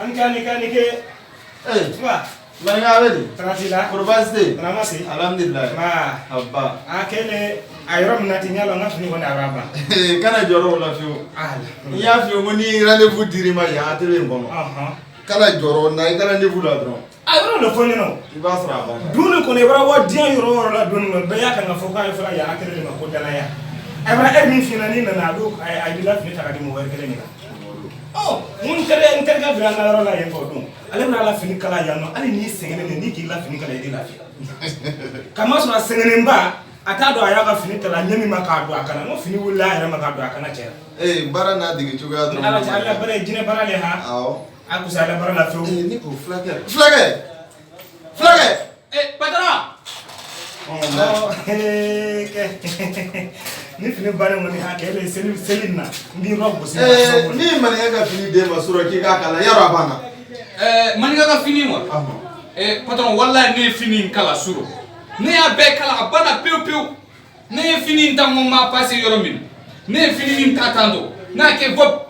An kɛ ni kɛ ni kɛ. Ee. Tuba. Maninka, a bɛ di? Tana t'i la. Kɔri baasi tɛ yen? Tana ma se. Alhamdulilayi. Nba. Aba. A kɛlen a yɔrɔ min na ten, n y'a lɔn n ka fini kɔni a b'a ban. Kana jɔrɔ o la fiyewu. Ala. N y'a f'i ye ko ni rendez-vous dir'i ma yan atelier in kɔnɔ. Kana jɔrɔ, na i ka rendez-vous la dɔrɔn. A yɔrɔ dɔ fɔ n ɲɛna o. I b'a sɔrɔ a banna. Dun nin kɔnɔ, i bɔra bɔ diɲɛ yɔrɔ o yɔrɔ la, don nin kɔnɔ, bɛɛ y'a kan ka fɔ k'a ye fɔra yan atelier de ma ko danaya. A bɔra e min f'i ɲɛna, n'i nana a b'o a b'i la fini ta ka di mɔgɔ wɛrɛ kelen de la. Ɔ, n ko n terikɛ bila n ka yɔrɔ la yen k'o don. Ale bɛna la fini kala yan nɔ, hali n'i sɛgɛnnen don, n'i k'i la fini kala, i tɛ lafiya. Kamasɔrɔ a sɛgɛnnenba, a t'a dɔn a y'a ka fini ta la ɲɛ min ma k'a don a kana. N ko fini wulila a yɛrɛ ma k'a don a kana cɛ la. Ee, baara n'a dege cogoya dɔrɔn. Ala cɛ, ala baara ye jinɛ baara le ha. Awɔ. A kusa ala baara la fewu. Ee, ni o fulakɛ. Fulakɛ. Fulakɛ. Eh, patron. Ɔ, kɛ ni fini bannen kɔni, a kɛ seli seli nin na, n b'i yɔrɔ gosi. Ee, ni maninka ka fini d'e ma surɔ k'i k'a kala, yarɔ a banna. Eh, maninka ka fini wa? Eh, patron, wallahi ne ye fini in kala surɔ. Ne y'a bɛɛ kala, a banna pewu pewu. Ne ye fini in ta, n ko n b'a passer yɔrɔ min. Ne ye fini in ta tan tɔ. N'a kɛ vop,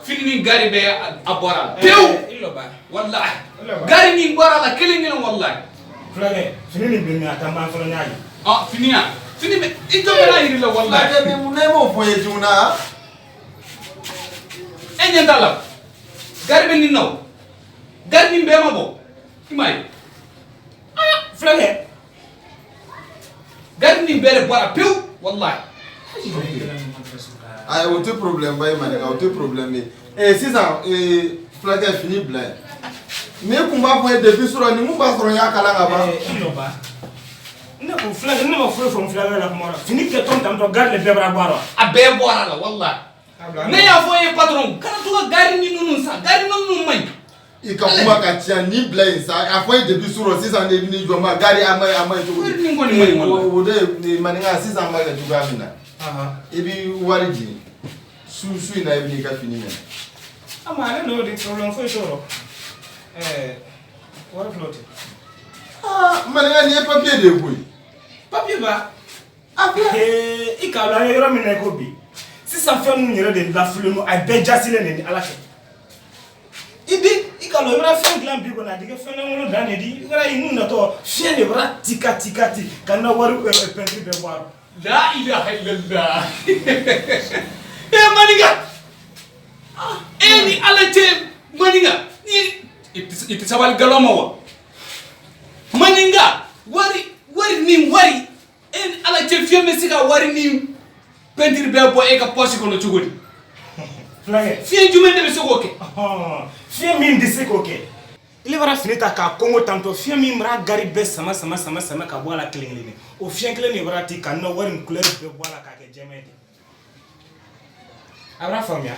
fini nin gari bɛɛ a bɔra la pewu. Wallahi. Gari nin bɔra la kelen kelen, wallahi. Fulakɛ, fini nin bɛ min? A ta ban fɔlɔ, n y'a ye. Ah, fini ya. Fini bɛ i jɔ bɛ n'a yiri la, wallahi. Fulakɛ, ni mun na i m'o fɔ n ye joona? E ɲɛ t'a la. Gari bɛ nin na o. Gari nin bɛɛ ma bɔ. I m'a ye. Fulakɛ. Gari nin bɛɛ de bɔra pewu, wallahi. Ayi, o tɛ problème ba ye, maninka, o tɛ problème ye. Ee, sisan, ee, fulakɛ, fini bila yen. Ni kun b'a fɔ n ye depuis surɔ, nin kun b'a sɔrɔ n y'a kalan ka ban. Ne ko fulakɛ, ne ma foyi fɔ n fulakɛ la kuma la. Fini kɛtɔ tantɔ, gari de bɛɛ bɔra bɔ a la. A bɛɛ bɔra la, wallahi. Ne y'a fɔ e ye, patron, kana to ka gari ni ninnu san, gari ninnu man ɲi. I ka kuma ka ca, nin bila yen sa. A fɔ n ye depuis surɔ, sisan de bɛ n'i jɔ n ma gari a ma ɲi, a ma ɲi cogo di? Gari nin kɔni man ɲi, wallahi. O de ye maninka, sisan an b'a kɛ cogoya min na. I bɛ wari di su su in na, i bɛ n'i ka fini minɛ. Ama ale n'o de problème foyi t'o rɔ. Ɛɛ, wari filɛ o tɛ. Aa, maninka, nin ye papier de ye koyi. Papier ba. A filɛ. Ee, i k'a lɔn an ye yɔrɔ min na i ko bi. Sisan fɛn ninnu yɛrɛ de lafulen don, a bɛɛ jasilen de ni Ala cɛ. I bi i k'a lɔn i bɛna fɛn dilan bi kɔni, a ti kɛ fɛn lankolon dan de di. I bɛna ye n'u natɔ fiɲɛ de bɔra tika tika ti ka n ka wari pɛntiri bɛɛ bɔ a rɔ. La ilaha illallah. Eh, maninka. Eh, ni Ala cɛ, maninka. Ni i tɛ sabali galon ma wa? Maninka, wari wari ni wari. E ni Ala cɛ, fiɲɛ bɛ se ka wari ni pɛntiri bɛɛ bɔ e ka poche kɔnɔ cogo di? Fulakɛ. Fiɲɛ jumɛn de bɛ se k'o kɛ? Fiɲɛ min tɛ se k'o kɛ. Ile bara fini ta k'a kɔngɔ tantɔ, fiɲɛ min bara gari bɛɛ sama sama sama sama ka bɔ a la kelen kelen, o fiɲɛ kelen de bara ti ka n wari ni couleur bɛɛ bɔ a la k'a kɛ jɛman ye ten. A b'a faamuya.